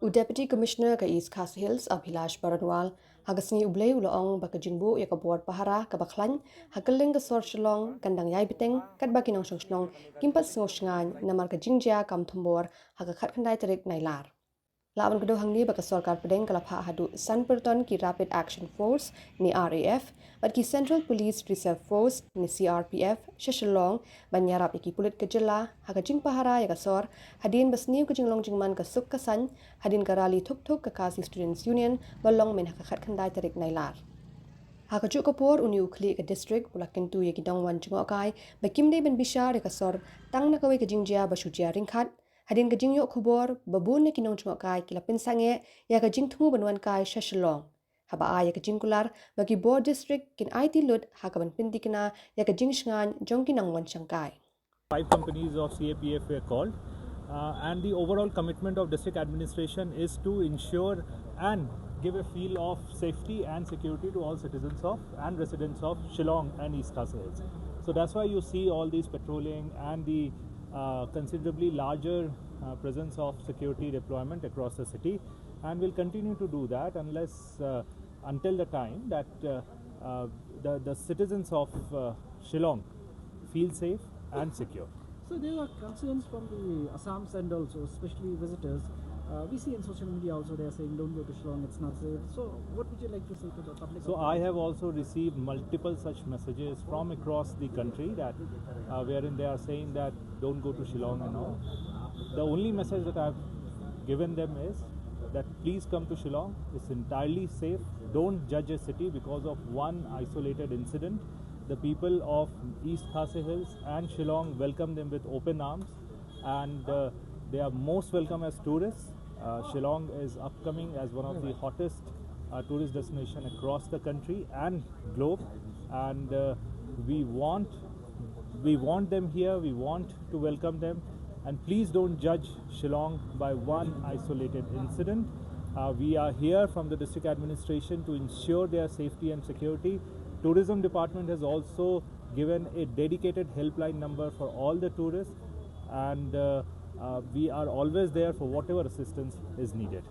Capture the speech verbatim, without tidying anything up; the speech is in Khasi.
U Deputy Commissioner ka East Khasi Hills, Abhilash Baranwal, ha ka sngi U Blei u la ong ba ka jingbuh ïa ka bor pahara kaba khlaiñ ha kylleng ka sor Shillong kan dang ïai bteng katba ki nongshong shnong kim pat sngew shngaiñ namar ka jingjia kam thombor ha ka khatkhyndai tarik Nailar. La wan kdew hangne ba ka sorkar pdeng ka la phah haduh san pyrton ki Rapid Action Force ne R A F bad ki Central Police Reserve Force ne C R P F sha Shillong ban ïarap ïa ki pulit ka jylla ha ka jingpahara ïa ka sor, hadien ba sniew ka jinglong jingman ka suk ka saiñ hadien ka rally thuk thuk ka Khasi Students Union ba long mynha ka khatkhyndai tarik Nailar. Ha kajuh ka por, une u khlieh ka district u la kyntu ïa ki nongwan jngohkai ba kim dei ban bishar ïa ka sor tang na kawei ka jingjia ba shu jia ryngkhat, hadien ka jingïoh khubor ba bun na ki nongjngohkai ki la pynsangeh ïa ka jingthmu ban wan kai sha Shillong, haba ai ïa ka jingkular ba ki bor district kin aiti lut ha kaban pyntikna ïa ka jingshngaiñ jong ki nongwan shangkai. Five companies of C A P F were called, uh, and the overall commitment of district administration is to ensure and give a feel of safety and security to all citizens of and residents of Shillong and East Khasi Hills. So that's why you see all these patrolling and the uh, considerably larger uh, presence of security deployment across the city, and will continue to do that unless uh, until the time that uh, uh, the, the citizens of uh, Shillong feel safe and secure. So there are concerns from the Assam side also, especially visitors. Uh, we see in social media also they are saying don't go to Shillong, it's not safe. So what would you like to say to the public? So I have also received multiple such messages from across the country that uh, wherein they are saying that don't go to Shillong and all. The only message that I've given them is that please come to Shillong. It's entirely safe. Don't judge a city because of one isolated incident. The people of East Khasi Hills and Shillong welcome them with open arms, and uh, they are most welcome as tourists. Uh, Shillong is upcoming as one of the hottest uh, tourist destination across the country and globe, and uh, we want we want them here. We want to welcome them, and please don't judge Shillong by one isolated incident. Uh, we are here from the district administration to ensure their safety and security. Tourism department has also given a dedicated helpline number for all the tourists, and uh, uh, we are always there for whatever assistance is needed.